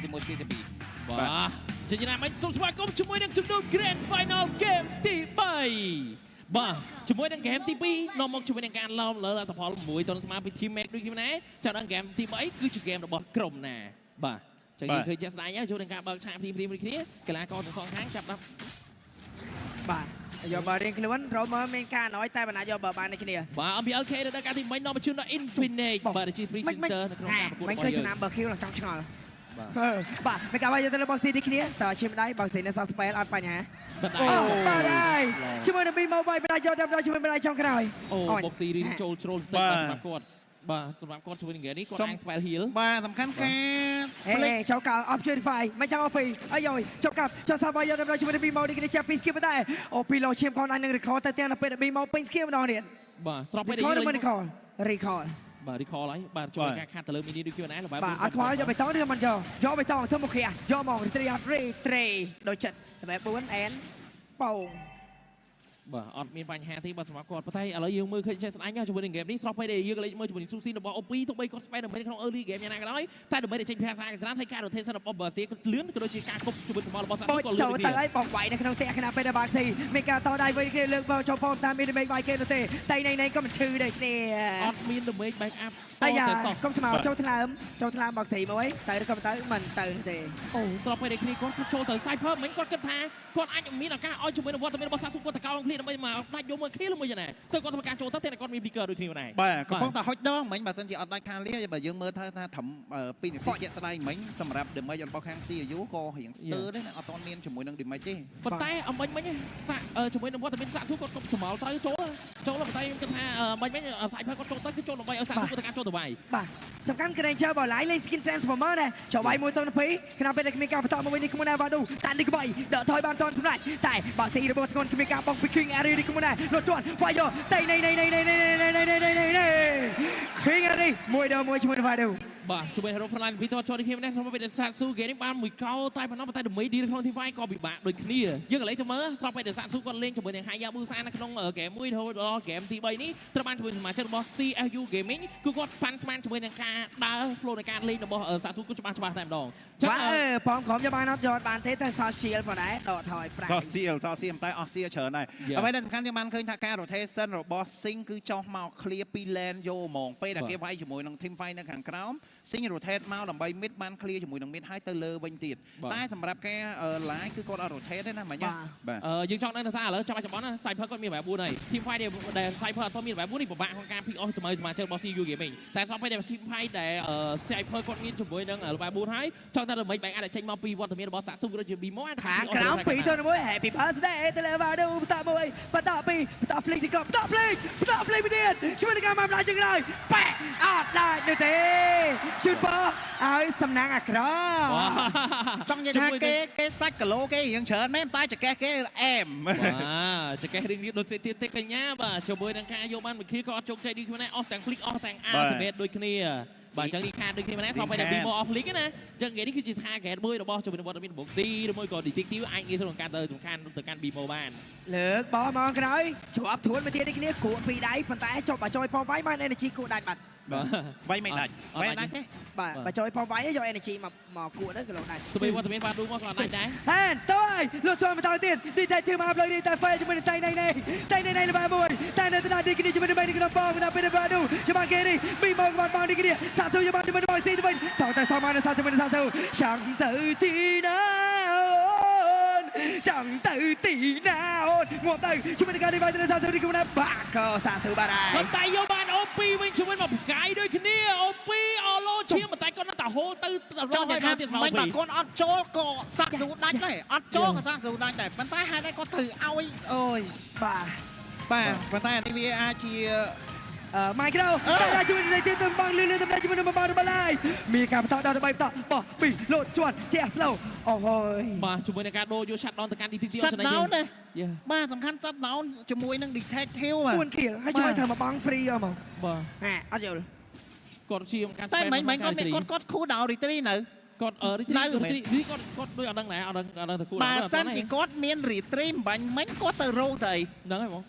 skill ទី1 skill ទី2 បាទជាយ៉ាងណាមិញសូមស្វាគមន៍ជាមួយនឹងជំនួប Grand Final Game ទី3បាទជាមួយនឹង Game ទី2នាំមកជាមួយនឹងការឡោមលើលទ្ធផល1ទល់ស្មើពី Team Max ដូចគ្នាដែរចាំដល់ Game ទី3គឺជា Game របស់ក្រុមណាបាទចឹងយើងឃើញជាក់ស្ដែងហើយចូលនឹងការបើកឆាកភ្លាមៗដូចគ្នាកីឡាករទាំងសងខាងចាប់ដល់ បាទយកបើរៀងខ្លួនរមើមានការណយតែបណ្ណាយកបើបាននេះគ្នា បាទ MPLK នៅដល់ការទី3នាំមកជូនដល់ Infinite បាទជា Free Center នៅក្នុងការប្រកួត មិន របស់យើង ឃើញសនាមបើខៀវឡើងចង់ឆ្ងល់បាទមិនកាប់យកទៅលើဘောកស៊ីនេះគ្នាតើឈាមដៃဘောកស៊ីនៅសល់ spell អត់បញ្ហា បាទ អូបាទហើយជាមួយនឹង B Mobile បណ្ដាយកដល់ជាមួយបណ្ដាចុងក្រោយ អូបុកស៊ីរីចូលជ្រុលបន្តិចបាទសម្រាប់គាត់បាទសម្រាប់គាត់ជាមួយនឹង game នេះគាត់អាច spell heal បាទសំខាន់ការ អេចូលកៅអស់ purify មិនចង់អស់ពីអាយយចូលកាប់ចូលសាបាយយកដល់ជាមួយនឹង B Mobile នេះគ្នាចាប់ពី skip ដែរអូពីលោឈាមគាត់អាចនឹង recall ទៅទាំងដល់ពេល B Mobile ពេញ skip ម្ដងទៀត បាទស្របពេលដែល recall យើង ឬមិន recall recall បាទ recall ហើយបាទជួយការខាត់ទៅលើ mini ដូចគ្នាដែរល្បែ បាទអត់ខ្វល់យកបៃតងឬមិនយកយកបៃតងធ្វើមកគ្រាយកមករីត្រីអត់រីត្រីដូចចិត្តសម្រាប់4អែនបង បាទអត់មានបញ្ហាទេបាទសម្រាប់គាត់ប៉ុន្តែឥឡូវយើងមើលឃើញចេះស្ដាយជាមួយនឹង game នេះស្របពេលដែលយើងក៏លេចមើលជាមួយនឹង Susi របស់ OP ទោះបីគាត់ spend ដើម្បីក្នុង early game យ៉ាងណាក៏ដោយតែដើម្បីតែចេញភាសាកស្រានហើយការ rotation របស់ Basia គាត់លឿនក៏ដូចជាការគប់ជាមួយសម្បល់របស់សា បូច ក៏លឿន ចូល ដូចគ្នា ទៅឲ្យបងវាយនៅក្នុងផ្ទះខណៈពេលដែលបាក់ស៊ីមានការតដៃវិញគ្នាលើកមកចូលផងតាមមីនមេវាយគេទៅទេតែណៃណៃក៏មិនឈឺដែរគ្នា អត់មាន damage back up អាយ៉ា តែសោះ កុំស្មៅចូលថ្លើមចូលថ្លើមបាក់ស៊ីមួយតែឬក៏មិនទៅមិនទៅទេ អូស្របពេលដែលគ្នាគាត់ចូលទៅ Cypher មិញគាត់គិតថាគាត់អាចមានឱកាសឲ្យជាមួយនឹងវត្តមានរបស់សាស៊ុគាត់តកោងគ្នាដើម្បីមកដាច់យកមើល kill មួយយ៉ាងណាទៅគាត់ធ្វើការចូលទៅតែគាត់មាន flicker ដូចគ្នាដែរ បាទកំពុងតែហុចដងមិញបើសិនជាអត់ដាច់ខាងលាបើយើងមើលថាថាត្រឹម2នាទីជាក់ស្ដែងមិញសម្រាប់ damage របស់ខាង CU ក៏រៀងស្ទើរដែរណាអត់ទាន់មានជាមួយនឹង damage ទេ ប៉ុន្តែអំបញ្ញមិញសាក់ជាមួយនឹងវត្តមានសាក់ស៊ូគាត់គប់ច្មល់ត្រូវចូលចូលប៉ុន្តែខ្ញុំគិតថាអំបញ្ញមិញសាច់ផើគាត់ចូលទៅគឺចូលដើម្បីឲ្យសាក់ស៊ូគាត់ទៅការចូលទៅវាយ បាទសំខាន់ Granger បើឡាយលេង skin transformer ដែរចូលវាយមួយទៅពីរខណៈពេលដែលគ្មានការបន្តមកវិញនេះក្មួយណាវ៉ាឌូតាន់នេះក្បីដកថយបានតន់សម្រាប់តែបាក់ស៊ីរបស់ធ្ងន់គ្មានការបោកពី King Ari នេះក្មួយណាលត់ជាន់វាយយកតៃណៃណៃណៃណៃណៃណៃណៃណៃណៃណៃណៃ King Ari មួយដល់មួយជាមួយនឹងវ៉ាឌូ បាទជួយ Hero Frontline ពីតចូលនេះគ្នាសម្រាប់ពេលសាក់ស៊ូគេនេះបានមួយកោតែប៉ុណ្ណោះប៉ុន្តែដើម្បីឌីក្នុង Team Fight ក៏ពិបាកដូចគ្នាយើងក៏លេចទៅមើលស្របពេលដែលសាក់ស៊ូគាត់លេងជាមួយនឹង Hayabusa នៅក្នុងហ្គេមមួយរហូតដល់ហ្គេមទី3នេះត្រូវបានជាមួយសមាជិករបស់ CFU Gaming គឺគាត់ប៉ាន់ស្មានជាមួយនឹងការដើរ flow នៃការលេងរបស់សាក់ស៊ូគឺច្បាស់ច្បាស់តែម្ដងចឹង បាទអឺបងក្រុមយកបានអត់យកបានទេតែសល់ shield ផងដែរដកថយប្រាក់ សសៀលសសៀលតែអស់សៀលច្រើនដែរអ្វីដែលសំខាន់យើងបានឃើញថាការ rotation របស់ Sing គឺចោះមក clear ពី lane យកហ្មងពេលដែលគេវាយជាមួយនឹង team fight នៅខាងក្រោម Sing rotate មកដើម្បី mid បាន clear ជាមួយនឹង mid ហើយទៅលើវិញទៀតតែសម្រាប់ការ line គឺគាត់អត់ rotate ទេណាមិញបាទ អឺយើងចង់ដឹងថាឥឡូវចាំបាច់ចំបន់ណា Cypher គាត់មានបែប4ហើយ Team Fight ដែល Cypher អត់មានបែប4នេះពិបាកក្នុងការ pick off ជាមួយសមាជិករបស់ CU Gaming តែស្របពេលដែល Team Fight ដែល Cypher គាត់មានជាមួយនឹងបែប4ហើយចង់តែដើម្បីបែងអាចចេញមកពីវត្តមានរបស់សាក់ស៊ូដូចជា Bimo ខាងក្រោម2ទៅ1 Happy Birthday ទៅលើវ៉ាឌូបន្តមួយបន្តពីរបន្ត flick នេះក៏បន្ត flick បន្ត flick មួយទៀតជួយនឹងការមកដល់ជាងក្រោយប៉ែអត់ដាច់នោះទេជូនពរឲ្យសំណាងអាក្រក់ ចង់និយាយថាគេគេសាច់គីឡូគេរៀងច្រើនមែនតែចកេះគេអែម បាទចកេះរៀងនេះដូចសេទៀតទេកញ្ញាបាទជាមួយនឹងការយកបានមួយគ្រាក៏អត់ជោគជ័យដូចគ្នាដែរអស់ទាំង flick អស់ទាំង ultimate ដូចគ្នាបាទអញ្ចឹងនេះខាតដូចគ្នាម្នាក់ស្របពេលដែល Bimo off flick ណាអញ្ចឹងគេនេះគឺជា target មួយរបស់ជាមួយនឹងវត្តមានរបស់ D ឬមួយក៏ detective អាចងាយស្រួលក្នុងការទៅសំខាន់ទៅកាន់ Bimo បាន លើកបោះមកក្រោយជាប់ធួនមកទៀតនេះគ្នាគក់ពីរដៃប៉ុន្តែចុះបើចុយផងវាយបាន energy គក់ដាច់បាត់ បាទ វាយមិនដាច់វាយដាច់ទេ បាទបើចុយផងវាយយក energy មកមកគក់ទៅក៏លោកដាច់ ទោះបីវត្តមានបាឌូមកក៏អត់ដាច់ដែរ ហែនតើលោកចូលមកតទៀតនេះតែជឿមកផ្លូវនេះតែហ្វេជាមួយនឹងតៃណៃណៃតៃណៃណៃល្បែមួយតែនៅទៅដល់នេះគ្នាជាមួយនឹងបីនេះក្នុងបងដល់ពេលបាឌូច្បាស់គេនេះមីមកបាត់បងនេះគ្នាសាស៊ូយកបានជាមួយនឹងបងស៊ីទៅវិញសងតែសងមកនៅសាជាមួយនឹងសាស៊ូចាំងទៅទីណាអូនចាំងទៅទីណាអូនងាប់ទៅជាមួយនឹងការនេះបាយទៅសាស៊ូនេះគុំណាបាក់ក៏សាស៊ូបាត់ហើយ ប៉ុន្តែយកបានអូពីវិញជាមួយមកផ្កាយដូចគ្នាអូពីអឡូឈាមប៉ុន្តែគាត់នៅតែហូរទៅរ ចង់និយាយថា កឲ្យទៀតសម្រាប់ មិន អូពី បើគាត់អត់ចូលក៏សាក់ស៊ូដាច់ដែរអត់ចូលក៏សាក់ស៊ូដាច់ដែរប៉ុន្តែហេតុអីគាត់ត្រូវឲ្យអូយ បាទ បាទប៉ុន្តែនេះវាអាចជា អឺម៉ៃក្រូតែជួយនឹងទៀតទៅបងលឿនលឿនទៅជាមួយនឹងបងរបស់ឡាយមានការបន្តដល់ទៅ3បន្តបោះ2លោតជាន់ជះ slow អូហយ បាទជាមួយនឹងការដូរយក shut down ទៅកាន់ DTT shut down ណា យ៉ា បាទសំខាន់ shut down ជាមួយនឹង detective បាទ 4 kill ហើយជួយធ្វើមកបង free យកមក បាទ ហ่าអត់យល់ គាត់ជាការ តែមិនមិនគាត់មានគាត់គាត់ cool down retreat នៅ គាត់អឺរី នៅមែន រីគាត់គាត់ដូចអត់ដឹងដែរអត់ដឹងអត់ដឹងទៅគួរ បើសិនជាគាត់មាន retreat បាញ់មិញគាត់ទៅរោទៅអី ហ្នឹងហើយហ្មង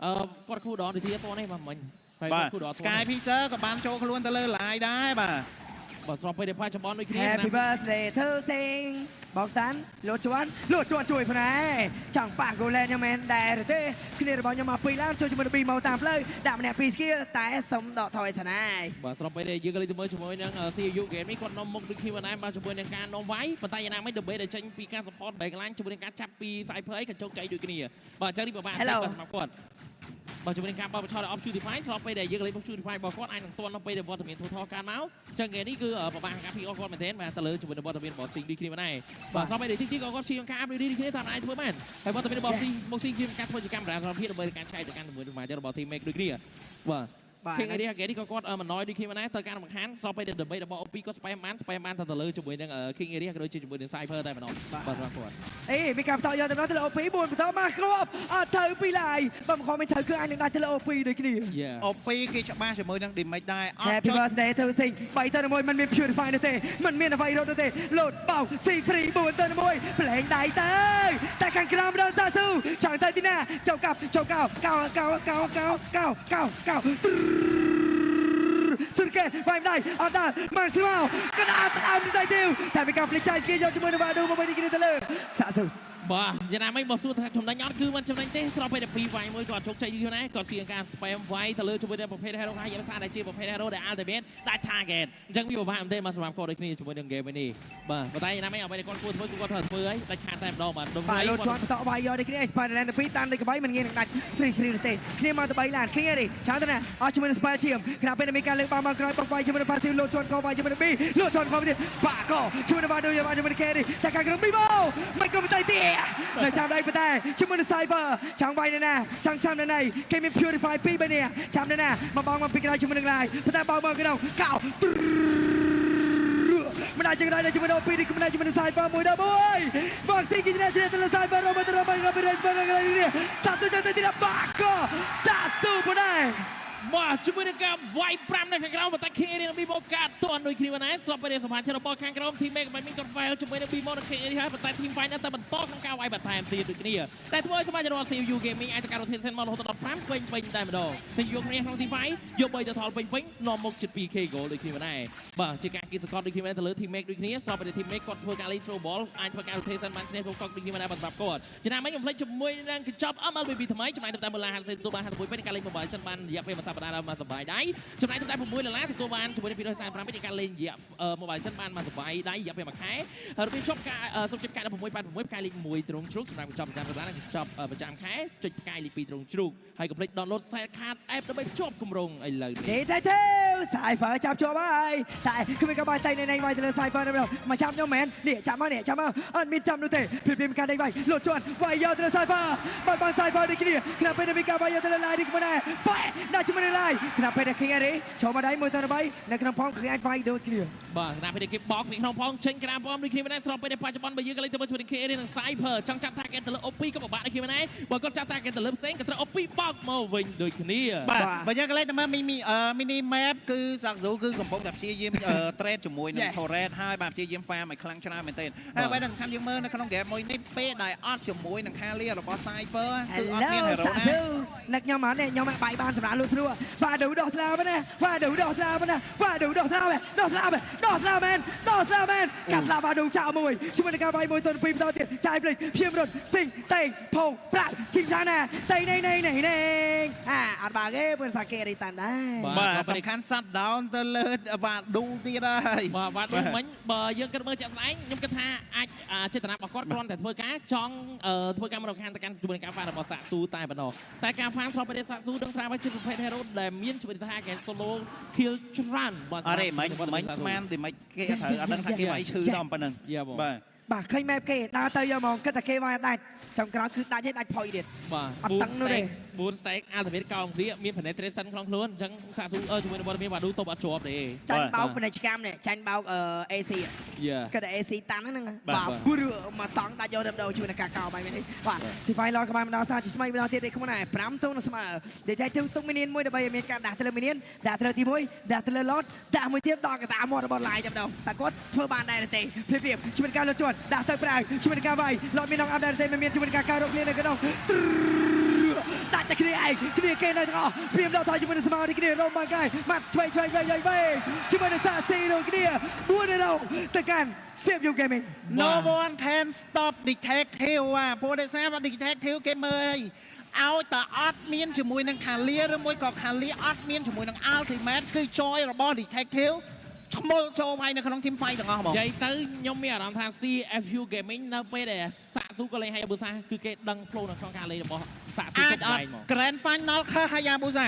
អឺគាត់គូដល់រីទីអត់នេះបាទមិញហើយ បាទ គាត់គូដល់ Sky Piercer ក៏បានចូលខ្លួនទៅលើ line ដែរបាទ បាទស្របពេលដែលបច្ចុប្បន្នដូចគ្នា Happy birthday to Sing បងសានលោតជន់លោតជន់ជួយផ្នែចង់ប៉ះគូលែនខ្ញុំមែនដែរទេគ្នារបស់ខ្ញុំមកពីរឡានជួយជាមួយនឹងពីរមកតាមផ្លូវដាក់ម្នាក់ពីរ skill តែសុំដកថយសិនហើយ បាទស្របពេលដែលយើងក៏លេចទៅមើលជាមួយនឹង CU game នេះគាត់នាំមុខដូចគ្នាដែរបាទជាមួយនឹងការនាំវាយប៉ុន្តែយ៉ាងណាមិញដើម្បីដែលចេញពីការ support back line ជាមួយនឹងការចាប់ពី Cypher អីក៏ជោគជ័យដូចគ្នាបាទអញ្ចឹងនេះពិបាកបន្តិចបាទសម្រាប់គាត់បាទជាមួយនឹងការបោះបឆោត off Purify ស្របពេលដែលយើងក៏លេចមក Purify របស់គាត់អាចនឹងទាន់នៅពេលដែលវត្តមាន total កើតមកអញ្ចឹង game នេះគឺពិបាកការ PR គាត់មែនទែនបាទទៅលើជាមួយនឹងវត្តមានរបស់ Sing ដូចគ្នាដែរបាទស្របពេលដែល Sing ក៏គាត់ជាការ upgrade ដូចគ្នាតាមអាចធ្វើបានហើយវត្តមានរបស់ Sing មក Sing ជាការធ្វើជាកាមេរ៉ាសម្រាប់ភាពដើម្បីការឆែកទៅកាន់ជាមួយនឹងសមាជិករបស់ team make ដូចគ្នាបាទ បាទ King Area គេនេះក៏គាត់មិនណយដូចគ្នាដែរទៅការរំខានស្របពេលដែលដើម្បីរបស់ OP គាត់ spam បាន spam បានទៅលើជាមួយនឹង King Area ក៏ដូចជាជាមួយនឹង Cypher តែម្ដងបាទសម្រាប់គាត់ អេមានការបន្តយកទៅដល់ទៅលើ OP 4បន្តមកគ្រាប់អត់ត្រូវពីឡាយបើមិនខំមិនត្រូវគឺអាចនឹងដាច់ទៅលើ OP ដូចគ្នា Yeah. អូពីគេច្បាស់ជាមួយនឹង damage ដែរអត់ Happy ចុច birthday to Sing 3ទៅ1មិនមាន purify នោះទេមិនមានអ្វីរត់នោះទេលោតបោក C3 4ទៅ1ផ្លេងដៃទៅតែខាងក្រោមដល់សាស៊ូចង់ទៅទីណាចូលកាប់ចូលកោកោកោកោកោកោកោកោសុរកេវាយម្ដាយអត់ដល់ម៉ាក់ស៊ីម៉ោកដាតាមទៅទីតែមានការភ្លេចចាយស្គីយកជាមួយនឹងវ៉ាឌូមកវិញនេះទៅលើសាស៊ូ បាទយ៉ាងណាមិញបើសួរថាចំណេញអត់គឺមិនចំណេញទេស្របពេលដែល2វាយមួយគាត់ជោគជ័យយូរណាស់គាត់សៀងការ spam វាយទៅលើជាមួយនឹងប្រភេទ hero ហើយយ៉ាងសាដែលជាប្រភេទ hero ដែល ultimate ដាច់ target អញ្ចឹងវាពិបាកមែនទេមកសម្រាប់គាត់ដូចគ្នាជាមួយនឹង game នេះបាទប៉ុន្តែយ៉ាងណាមិញអ្វីដែលគាត់គួរធ្វើគឺគាត់ត្រូវធ្វើហើយដាច់ខាតតែម្ដងបាទដុំ បាទ ហើយ លោតជាន់បន្តវាយយកនេះគ្នា Spider-Man ទៅពីរតាមដូចក្បីមិនងាយនឹងដាច់ free free ទេគ្នាមកទៅ3ឡានគ្នានេះឆាទៅណាអស់ជាមួយនឹង Spire ឈាមខណៈពេលដែលមានការលើកបាល់មកក្រោយបុកវាយជាមួយនឹង Passive លោតជាន់កវាយជាមួយនឹង B លោតជាន់កទៀតបាក់កជាមួយនឹងបាដូយកបានជាមួយនឹង Carry តែការក្រុម B មកមិនក៏មិនទៅទៀតនៅចាំដៃប៉ុន្តែជាមួយនឹង Cypher ចង់វាយនៅណាចង់ចាំនៅណីគេមាន Purify 2 3នាក់ចាំនៅណាមកបងមកពីក្រោយជាមួយនឹង Line ប៉ុន្តែបោកមកក្នុងកោមិនអាចជិះដែរជាមួយនឹង OP នេះមិនអាចជាមួយនឹង Cypher មួយដល់មួយបងទីគីណាជាទៅលើ Cypher រមទៅរមរមរមរមនេះសាស៊ូទៅទីបាកសាស៊ូប៉ុណ្ណេះ បាទជាមួយនឹងការវាយ5នៅខាងក្រោមប៉ុន្តែ King Area និង Bimo កាត់ទាន់ដូចគ្នាដែរស្របពេលដែលសមាជិករបស់ខាងក្រោម Team Make មិនមានគាត់ fail ជាមួយនឹង Bimo និង King Area ហើយប៉ុន្តែ Team Fight នៅតែបន្តក្នុងការវាយបន្ថែមទៀតដូចគ្នាតែធ្វើឲ្យសមាជិករបស់ CU Gaming អាចទៅការ rotation មករហូតដល់5ពេញពេញតែម្ដងតែយកគ្នាក្នុង Team Fight យក3ទៅថលពេញពេញនាំមុខជិត 2K goal ដូចគ្នាដែរបាទជាការគៀកសង្កត់ដូចគ្នាទៅលើ Team Make ដូចគ្នាស្របពេលដែល Team Make គាត់ធ្វើការលេង throw ball អាចធ្វើការ rotation បានឈ្នះកុកដូចគ្នាដែរសម្រាប់គាត់ចំណាំមិញខ្ញុំភ្លេចជាមួយនឹងកញ្ចប់ MLBB ថ្មីចំណាយទៅតាមដុល្លារ50ទទួលបាន51ពេញនៃការលេង Mobile Legends បានរយៈពេលមួយសប្តាហ៍ដល់មួយសប្បាយដៃចំណាយទៅតែ6ដុល្លារទទួលបានជាមួយនឹង245ពេញនៃការលេងរយៈ Mobile Legends បានមួយសប្បាយដៃរយៈពេលមួយខែហើយរបៀបជាប់ការសុំជិបកាយ1686ផ្កាយលេខ1ត្រង់ជ្រូកសម្រាប់កញ្ចប់ប្រចាំសប្តាហ៍និងកញ្ចប់ប្រចាំខែចុចផ្កាយលេខ2ត្រង់ជ្រូកហើយកុំភ្លេច download Cell Card app ដើម្បីភ្ជាប់គម្រោងឥឡូវនេះ ទេទេទេ Cypher ចាប់ជាប់ហើយតែគ្មានក្បាយតៃណៃណៃវាយទៅលើ Cypher នេះមកចាប់ខ្ញុំមែននេះចាប់មកនេះចាប់មកអត់មានចាប់នោះទេព្រៀបៗការដេញវាយលោតជន់វាយយកទៅលើ Cypher បាត់បង់ Cypher ដូចគ្នាខណៈពេលនេះមានការវាយយកទៅលើ Line នេះខ្លួនដែរបែដាក់ជាមួយនឹង Line ខណៈពេលដែល King Ari ចូលមកដៃមួយទៅ3នៅក្នុងផងគឺអាចវាយដូចគ្នា បាទស្នាពេលគេបោកពីក្នុងផងចេញក្រៅផងដូចគ្នាមិនដែរស្របពេលដែលបច្ចុប្បន្នបើយើងក៏លេងទៅមើលជាមួយនឹង KA និង Cypher ចង់ចាប់ target ទៅលើ OP ក៏ពិបាកដូចគ្នាមិនដែរបើគាត់ចាប់ target ទៅលើផ្សេងក៏ត្រូវ OP បោកមកវិញដូចគ្នា បាទបើយើងក៏លេខទៅមើលមីមី mini map គឺសាក់ស៊ូគឺកំពុងតែព្យាយាម trade ជាមួយនឹង Torres ហើយបាទព្យាយាម farm ឲ្យខ្លាំងច្រើនមែនទែនហើយអ្វីដែលសំខាន់យើងមើលនៅក្នុង game មួយនេះពេលដែលអត់ជាមួយនឹង Kalia របស់ Cypher គឺអត់មាន hero សា ណា ស៊ូនឹកខ្ញុំអត់នេះខ្ញុំបាយបានសម្រាប់លូទ្រួបាទដូដោះស្លាបណាបាទដូដោះស្លាបណាបាទដូដោះស្លាបដោះស្លាបដោះស្លាបមែនដោះស្លាបមែនកាត់ស្លាបបាទដូចោលមួយជាមួយនឹងការវាយមួយទៅពីរបន្តទៀតចាយភ្លេចព្យាមរត់ស៊ីងតេងផោប្រាក់ជីងថាណាតេងណេងណេងណេងណេងអាអត់បាគេព្រោះសាគេរីតានដែរ បាទសំខាន់ shut down ទៅលើបាទឌូទៀតហើយ បាទបាទដូចមិញបើយើងគិតមើលជាក់ស្ដែងខ្ញុំគិតថាអាចចេតនារបស់គាត់គ្រាន់តែធ្វើការចង់ធ្វើការមករំខានទៅកាន់ជាមួយនឹងការហ្វារបស់សាក់ស៊ូតែប៉ុណ្ណោះតែការហ្វាស្របពេលសាក់ស៊ូដឹងស្រាប់ហើយជាប្រភេទ hero ដែលមានជំនឿថាគេ solo kill ច្រើនបាទ អរេមិញមិញស្មានទីមិនគេអត់ត្រូវអត់ដឹងថាគេវាយឈឺដល់ប៉ុណ្្នឹង យ៉ាបង បាទ បាទឃើញម៉ែបគេដើរទៅយកហ្មងគិតតែគេវាយដាច់ចំក្រោយគឺដាច់ឲ្យដាច់ផុយទៀត បាទ អត់តឹងនោះទេ 4 stack ultimate កោងគ្នាមាន penetration ក្នុងខ្លួនអញ្ចឹងសាក់ស៊ូជាមួយនឹងបទមានបាឌូតបអត់ជាប់ទេ ចាញ់បោកពាណិជ្ជកម្មនេះចាញ់បោកអឺ AC យ៉ា គិតតែ AC តាន់ហ្នឹងបាទព្រឺមកតង់ដាច់យកតែម្ដងជួយនឹងការកោបាយមែនទេបាទស៊ីហ្វៃឡក្បាលម្ដងសារជាថ្មីម្ដងទៀតទេខ្លួនដែរ5ទងនឹងស្មើដែលចែកទៅទុកមីនៀនមួយដើម្បីឲ្យមានការដាស់ទៅលើមីនៀនដាស់ទៅលើទី1ដាស់ទៅលើឡតដាស់មួយទៀតដល់កតាមាត់របស់ឡាយតែម្ដងតែគាត់ធ្វើបានដែរទេព្រៀបជួយនឹងការលុតជន់ដាស់ទៅប្រាវជួយនឹងការវាយឡតមាននងអាប់ដែរទេមិនមានជួយនឹងការការរកគ្នានៅក្នុង ដាច់តែគ្នាឯងគ្នាគេនៅទាំងអស់ព្រៀមដល់ថយជាមួយនឹងស្មៅនេះគ្នារំបាកាយម៉ាត់ឆ្វេងឆ្វេងឆ្វេងឆ្វេងជាមួយនឹងសាស៊ីនោះគ្នា4រោទៅកាន់ CFU Gaming No one can stop detective អាព្រោះដោយសារว่า detective គេមើលឲ្យតែអត់មានជាមួយនឹងខាលៀឬមួយក៏ខាលៀអត់មានជាមួយនឹង ultimate គឺ joy របស់ detective ឈ្មោលចូលវាយនៅក្នុង team fight ទាំងអស់ហ្មង និយាយទៅខ្ញុំមានអារម្មណ៍ថា CFU Gaming នៅពេលដែលសាក់ស៊ូក៏លេង Hayabusa គឺគេដឹង flow នៅក្នុងការលេងរបស់សាក់ស៊ូ អាចអត់ គ្រប់កន្លែងហ្មង Grand Final ខើ Hayabusa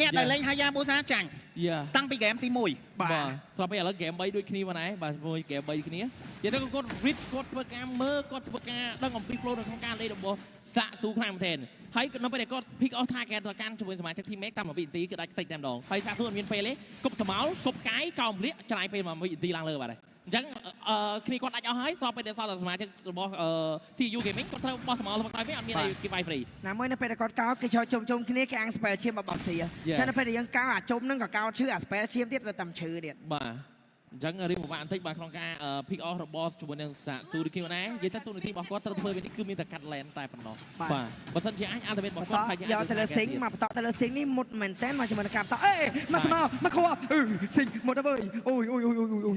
អ្នកដែលលេង Hayabusa ចាញ់ យ៉ា តាំងពី game ទី1 បាទស្រាប់ពេលឥឡូវ game 3ដូចគ្នាមកដែរបាទមួយ game 3គ្នានិយាយទៅគាត់ read គាត់ធ្វើការមើលគាត់ធ្វើការដឹងអំពី flow នៅក្នុងការលេងរបស់សាក់ស៊ូខ្លាំងមែនទែនហើយនៅពេលដែលគាត់ pick off target ទៅកាន់ជាមួយសមាជិក team mate តាមមួយវិនាទីគឺដាច់តិចតែម្ដងហើយសាក់ស៊ូអត់មានពេលទេគប់សមោលគប់កាយកោមលាកច្រាយពេលមួយវិនាទីឡើងលើបាទហើយអញ្ចឹងអឺគ្នាគាត់ដាច់អស់ហើយស្របពេលដែលសល់តែសមាជិករបស់ CU Gaming គាត់ត្រូវបោះសមោលមកក្រោយវិញអត់មានអីគេវាយ free ណាមួយនៅពេលដែលគាត់កោតគេចូលជុំជុំគ្នាគេអាំង spell ឈាមមកបោះស៊ីចឹងនៅពេលដែលយើងកោអាជុំហ្នឹងក៏កោឈឺអា spell ឈាមទៀតទៅតាមឈឺទៀត បាទអញ្ចឹងរៀងពិបាកបន្តិចបាទក្នុងការ pick off របស់ជាមួយនឹងសាស៊ូរីគីណានិយាយទៅទូនាទីរបស់គាត់ត្រូវធ្វើពេលនេះគឺមានតែកាត់ lane តែប៉ុណ្ណោះបាទបើសិនជាអាច ultimate របស់ បន្ត គាត់ហើយ យកទៅលើស៊ីងមកបន្តទៅលើស៊ីងនេះមុតមែនតើមកជាមួយនឹងការបន្តអេមកស្មោមកគ្រាប់អឺស៊ីងមុតទៅវើយអូយអូយអូយអូយអូយ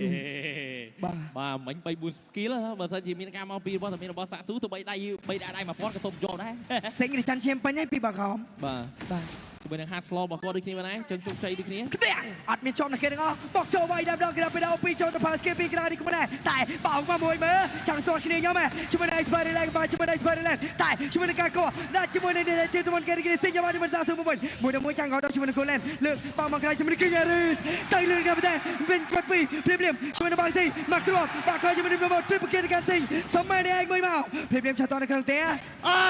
បាទ បាទមិញ3 4 skill បើសិនជាមានការមកពីរបស់តែមានរបស់សាស៊ូទោះបីដៃបីដៃដៃ1000ក៏ទុំយកដែរ ស៊ីងរិចាន់ឈាមពេញហើយពីបាខំ បាទ បាទ ជាមួយនឹង hard slow របស់គាត់ដូចគ្នាដែរចឹងជោគជ័យដូចគ្នា ខ្ទាំងអត់មានជាប់នៅគេទាំងអស់បកចូលវាយដល់ដល់ក្រៅពីដល់ពីចូលទៅផាស្គីពីក្រៅនេះក៏មិនដែរតែបោកមកមួយមើលចង់ទាត់គ្នាខ្ញុំហ៎ជាមួយនឹង Expert Relax បាទជាមួយនឹង Expert Relax តែជាមួយនឹងការកោដាក់ជាមួយនឹងទីតំបន់គេគេស៊ីងយកជាមួយសាស៊ូមួយមួយមួយចាំងដល់ជាមួយនឹង Golan លើកបោកមកក្រៅជាមួយនឹង King Harris ទៅលឿនគេតែវិញគាត់ពីភ្លាមភ្លាមជាមួយនឹងបាក់ស៊ីមកគ្រាប់បាក់ក្រោយជាមួយនឹងមក Triple Kill កាន់ស៊ីងសមមែនឯងមួយមកភ្លាមភ្លាមឆាតនៅក្នុងផ្ទះ អើ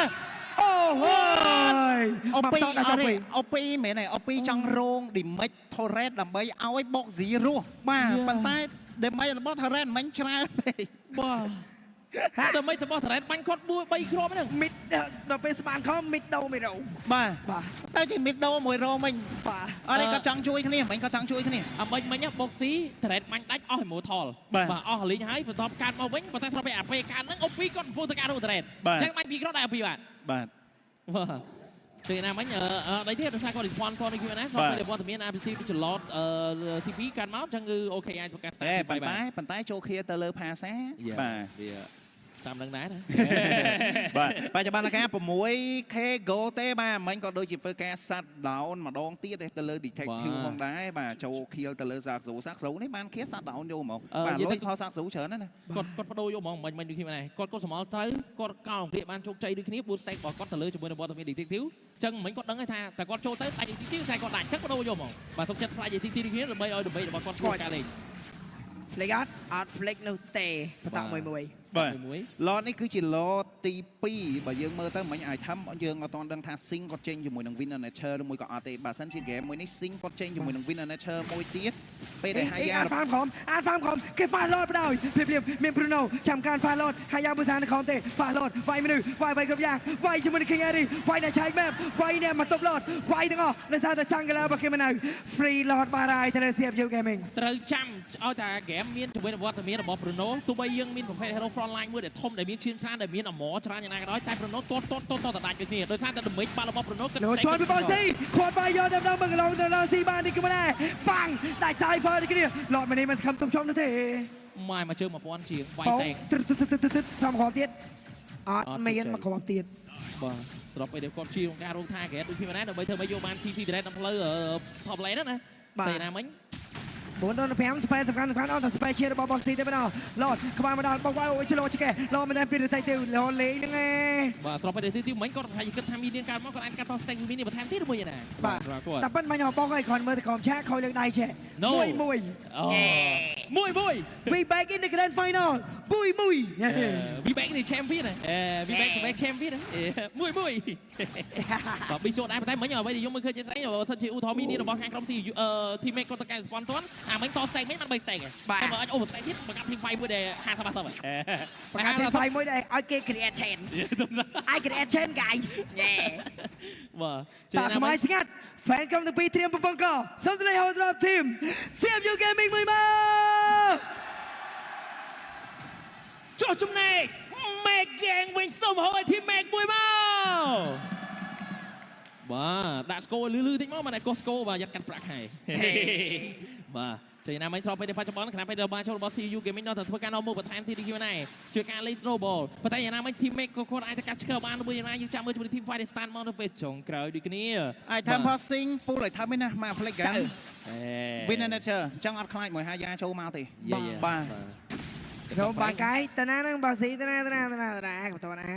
អូហូយ អូពី មកតដល់ចប់ អត់ទេ ពី អូពីមែនទេអូពីចង់រង damage turret ដើម្បីឲ្យបុកស៊ីរស់បាទប៉ុន្តែ damage របស់ turret មិនច្រើនពេក បាទដើម្បីទៅបោះ turret បាញ់គាត់4 3គ្រាប់ហ្នឹង មីតដល់ពេលស្មានខំមីតដូមីរ៉ូ បាទ បាទ ទៅជា mid ដូមួយរោវិញ បាទ អត់ទេគាត់ចង់ជួយគ្នាមិញគាត់ចង់ជួយគ្នា អាមិញមិញបុកស៊ី turret បាញ់ដាច់អស់ immortal បាទ បាទអស់លីងហើយបន្ទាប់កាត់មកវិញប៉ុន្តែធ្លាប់ពេលអាពេលកាត់ហ្នឹងអូពីគាត់កំពុងតែកាត់រូ turret បាទ អញ្ចឹងបាញ់ពីរគ្រាប់ដែរអូពីបាទ បាទ បាទពេលណាមិញអឺអឺដីទៀតដោយសារគាត់ respond គាត់នេះគឺណាគាត់ពេលវត្តមាន RPC ពីចលតអឺ TP កាន់មកអញ្ចឹងគឺអូខេអាចប្រកាស តែប៉ុន្តែប៉ុន្តែចូលគ្នាទៅលើផាសាបាទ វាតាមនឹងដែរណា បាទបច្ចុប្បន្នកា 6K go ទេបាទមិញក៏ដូចជាធ្វើការ shut down ម្ដងទៀតទេទៅលើ detective បាទ ផងដែរបាទចូលខៀលទៅលើសាក់ស៊ូសាក់ស៊ូនេះបានខៀល shut down យកហ្មង បាទ អឺនិយាយទៅ លុយផលសាក់ស៊ូច្រើនណាស់ណា គាត់គាត់បដូរយកហ្មងមិញមិញដូចគ្នាដែរគាត់គាត់សមល់ត្រូវគាត់កោអង្គព្រាបានជោគជ័យដូចគ្នា4 stack របស់គាត់ទៅលើជាមួយនឹងវត្តមាន detective អញ្ចឹងមិញគាត់ដឹងហើយថាតែគាត់ចូលទៅដាច់ detective តែគាត់ដាច់អញ្ចឹងបដូរយកហ្មងបាទសុខចិត្តផ្លាច់ detective ដូចគ្នាដើម្បីឲ្យដើម្បីរបស់គាត់ធ្វើការលេង flick អត់អត់ flick នោះទេបន្តមួយមួយ បាទ មួយ ឡតនេះគឺជាឡតទី2បើយើងមើលទៅមិញ item យើងអត់ទាន់ដឹងថា Sing គាត់ចេញជាមួយនឹង Winner Nature ឬមួយក៏អត់ទេបើសិនជា game មួយនេះ Sing គាត់ចេញជាមួយនឹង Winner Nature មួយទៀតពេលដែល Haya អាតហ្វាមខំអាតហ្វាមខំគេហ្វាឡតបដ ாய் ភ្លាមភ្លាមមាន Bruno ចាំការហ្វាឡតហើយយ៉ាបូសានៅខំទេហ្វាឡតវាយមនុស្សវាយវាយគ្រប់យ៉ាងវាយជាមួយនឹង King Harry វាយអ្នកឆែក map វាយអ្នកមកទប់ឡតវាយទាំងអស់ដោយសារតែចាំងកាឡារបស់គេមិននៅ free lot បារហើយទៅលើ CFU Gaming ត្រូវចាំឲ្យតែហ្គេមមានជាមួយនឹងវត្តមានរបស់ Bruno ទោះបីយើងមានប្រភេទ Hero Frontline មួយដែលធំដែលមានឈាមច្រើនដែលមានអមច្រើនយ៉ាងណាក៏ដោយតែ Bruno ទាត់ទាត់ទាត់ទាត់តែដាច់ដូចគ្នាដោយសារតែ damage បាល់របស់ Bruno គិត លោជន់ពីបងស៊ីខាត់បាយយកដល់ដល់មកកន្លងដល់ស៊ីបាននេះគឺមិនដែរប៉ាំងដាច់សាយហ្វឺនេះគ្នាឡតមួយនេះមិនសង្ឃឹមទុំចំនោះទេ ម៉ែមកជើង1000ជាងវាយ បង តែង ត្រឹតត្រឹតត្រឹតត្រឹតសំគ្រាប់ទៀតអត់ អត់ មាន ជោគជ័យ មកគ្រាប់ទៀត បាទស្របពេលដែលគាត់ជាក្នុងការរងថា target ដូចគ្នាដែរដើម្បីធ្វើឲ្យយកបាន GC direct នៅផ្លូវ top lane ហ្នឹងណាតែណាមិញ 4ដល់5ស្ពែសំខាន់សំខាន់អត់តែស្ពែជារបស់បងស៊ីទេបណ្ដោះឡតក្បាលមកដល់បងវាយអូយឆ្លោឆ្កេះឡតមិនដែលពីរតែទៅឡលេងហ្នឹងឯង បាទស្របពេលដែលទីមិញគាត់ថាគិតថាមីនាងកើតមកគាត់អាចកាត់ត stack មីនេះបន្ថែមទៀតឬមួយយ៉ាងណា បាទ គាត់ តែប៉ិនមកញ៉ាំបងឲ្យគ្រាន់មើលតែក្រុមឆាកខូចលើកដៃចេះ No មួយមួយ អូមួយមួយ We back in the grand final មួយមួយ We back នេះ champion អេ We back back champion មួយមួយបាទប៊ីចូលដែរប៉ុន្តែមិញអ្វីដែលយើងមើលឃើញជាស្អីបើសិនជាឧទាហរណ៍មីនេះរបស់ខាងក្រុម C អឺ team mate គាត់ទៅកែ spawn ទាន់អាមិញត stack មិញបាន3 stack តែបើអាចអូ stack ទៀតបង្កាត់ team fight មួយដែល50 50 ប្រកាសទី5មួយដែលឲ្យគេ create chain I create chain guys យេ បាទ តាខ្មៅស្ងាត់ fan ក្រុមទាំងពីរត្រៀមកំប៉ុងកសូមសម្លេងហៅសម្រាប់ team CFU Gaming មួយមក ចុះចំណែក Make Gang វិញសូមហៅឲ្យ team Make មួយមក បាទដាក់ស្គរលឺលឺតិចមកបាទកោះស្គរបាទយ៉ាត់កាត់ប្រាក់ខែបាទចេញណាមិញស្របពេលបច្ចុប្បន្នខណៈពេលដែលបានចូលរបស់ CU Gaming ដល់តែធ្វើការនាំមុខបន្ថែមទីនេះគ្នាដែរជួយការលេង snowball ប៉ុន្តែយ៉ាងណាមិញ team mate ក៏គាត់អាចទៅកាត់ឆ្កើបានមួយយ៉ាងណាយើងចាំមើលជាមួយ team fight ដែល stand មកនៅពេលចុងក្រោយដូចគ្នា item passing full item ឯណាមក flick gun អេ Win Nature អញ្ចឹងអត់ខ្លាចមួយហាយ៉ាចូលមកទេ យេយេ បាទ ខ្ញុំបាកាយតាណាហ្នឹងបើស៊ីតាណាតាណាតាណាតាណាក៏តណា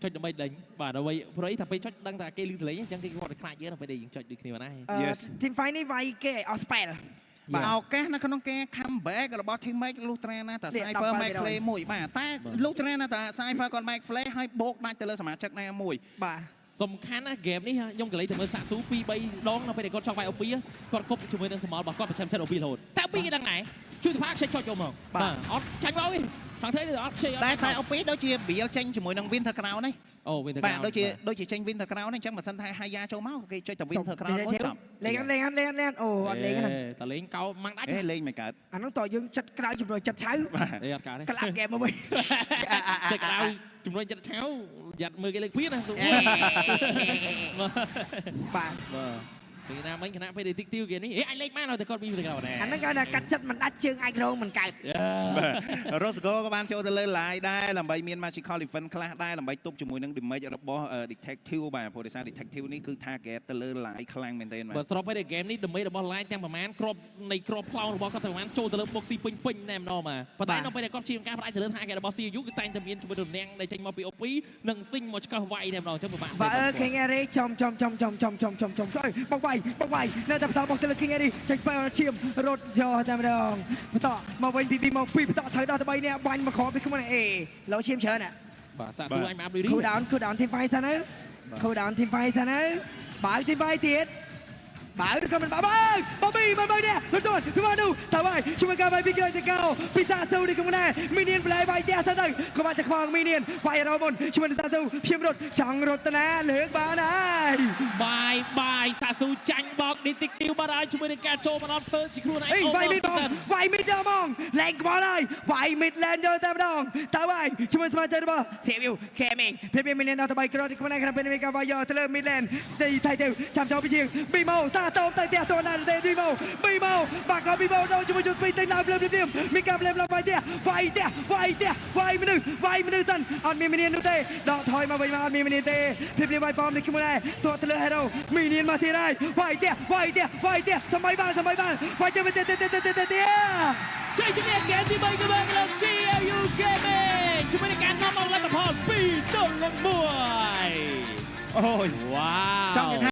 ចុចដើម្បីដេញបាទដើម្បីព្រោះអីថាពេលចុចដឹងថាគេលឺសលេងអញ្ចឹងគេគាត់ខ្លាចយើងដល់ពេលដែលយើងចុចដូចគ្នាបានដែរ Yes. Team fight នេះវាយគេឲ្យអស់ spell បាទឱកាសនៅក្នុងការ comeback របស់ team mate លុះត្រាណាតា នេះ Cypher 17 make play មួយបាទតែលុះត្រាណាតា Cypher គាត់ make play ហើយបូកដាច់ទៅលើសមាជិកណាមួយ បាទ សំខាន់ណាហ្គេមនេះខ្ញុំក៏លេចទៅមើលសាក់ស៊ូ2 3ដងនៅពេលដែលគាត់ចង់វាយអូពីគាត់គប់ជាមួយនឹងសមល់របស់គាត់ប្រចាំចិត្តអូពីរហូតតែអូពីគេដឹងដែរជួយទៅផាខ្ចីចុចចូលមកបាទអត់ចាញ់មកទេខាងធ្វើអត់ខ្ចីអត់ តែតែអូពីដូចជា Bill ចេញជាមួយនឹង Winter Crown នេះ អូវិញទៅ បាទដូចជាចេញ Winter Crown នេះអញ្ចឹងបើសិនថាហាយ៉ាចូលមកគេចុចតែ Winter Crown មួយចប់ លេងលេងលេងលេងអូអត់លេងហ្នឹង តលេងកោម៉ាំងដាច់ អេលេងមិនកើត អាហ្នឹងតើយើងចិត្តក្រៅជំនួយចិត្តឆៅ អេអត់កើតទេ ក្លាប់ហ្គេមមកវិញ ចិត្តក្រៅជំនួយចិត្តឆៅយ៉ាត់មើលគេលើកពីណាទូ បាទ បាទពីណាមិញគណៈពេលតិចទីវគេនេះអេអាចលេងបានតែគាត់មានទៅក្រៅដែរ អាហ្នឹងគេថាកាត់ចិត្តមិនដាច់ជើងអាចក្រងមិនកើត បាទ Rosgo ក៏បានចូលទៅលើ live ដែរដើម្បីមាន magical event ខ្លះដែរដើម្បីទប់ជាមួយនឹង damage របស់ detective បាទព្រោះដោយសារ detective នេះគឺ target ទៅលើ live ខ្លាំងមែនទែនបាទ បើស្របពេលដែលហ្គេមនេះដើម្បីរបស់ line ទាំងប្រមាណគ្រាប់នៃគ្រាប់ផ្លោងរបស់គាត់ទាំងប្រមាណចូលទៅលើបុកស៊ីពេញពេញតែម្ដងបាទប៉ុន្តែនៅពេលដែលគាត់ជាការផ្ដាច់ទៅលើ target របស់ CU គឺតែងតែមានជាមួយតំណាងដែលចេញមកពី OP និងស៊ីងមកឆ្កឹះវាយតែម្ដងអញ្ចឹងពិបាក បាទអឺ King Eric ចំចំចំចំចំចំចំចំអើយបុកវាយបុកវាយនៅតែបន្តបុកទៅលើ King Eric ចេញបែរឈាមរត់យកតែម្ដងបន្តមកវិញពីពីមកពីបន្តត្រូវដល់ទៅ3នាក់បាញ់មកគ្រាប់ពីខ្លួនអេលោឈាមច្រើនណា បាទសាកសួរអញមកដូចនេះ cool down cool down team fight សិនទៅ cool down team fight សិនទៅបើ team fight ទៀតបើឬក៏មិនបើបើបប៊ីបើបើនេះលុតចូលពីមកនោះតើហើយជួយការវាយពីក្រោយទៅកោពីសាស៊ូនេះក្នុងដែរមីនៀនប្លែវាយផ្ទះសិនទៅកុំបាច់តែខ្វងមីនៀនវាយរមុនជួយសាស៊ូព្យាមរត់ចង់រត់ទៅណាលើកបានហើយ បាយបាយសាកសួរចាញ់បោក detective បាទហើយជាមួយនឹងការចូលមកដល់ធ្វើជាខ្លួនឯង អេវាយមីតបងវាយមីតយកហ្មងលែងក្បល់ហើយវាយមីតលែនយកតែម្ដងតើហើយជួយសមាជិករបស់ CFU Gaming ព្រាមមីនៀនដល់ទៅ3គ្រាប់នេះក្នុងដែរក្នុងពេលនេះការវាយយកទៅលើមីលែនទីថៃទៅចាំចូលពីជាងប៊ីម៉ូសាតោមទៅផ្ទះតណាទេប៊ីម៉ូប៊ីម៉ូបាក់ក៏ប៊ីម៉ូដល់ជាមួយជុតពីរទិញឡើងភ្លាមភ្លាមមានការភ្លាមឡើងវាយផ្ទះវាយផ្ទះវាយផ្ទះវាយមនុស្សវាយមនុស្សសិនអត់មានមីនៀននោះទេដកថយមកវិញមកអត់មានមីនៀនទេព្រាមព្រាមវាយប៉មនេះខ្លួនដែរទាត់ទៅលើ Hero មីនៀនមកទៀតហើយវាយផ្ទះវាយផ្ទះវាយផ្ទះសម័យបានសម័យបានវាយទៅទៅទៅទៅទៅទៅ ជ័យជំនះហ្គេមទី3គឺបានលើ CFU Gaming ជាមួយនឹងការនាំមកលទ្ធផល2-1 អូយ វ៉ាវ ចង់និយាយថា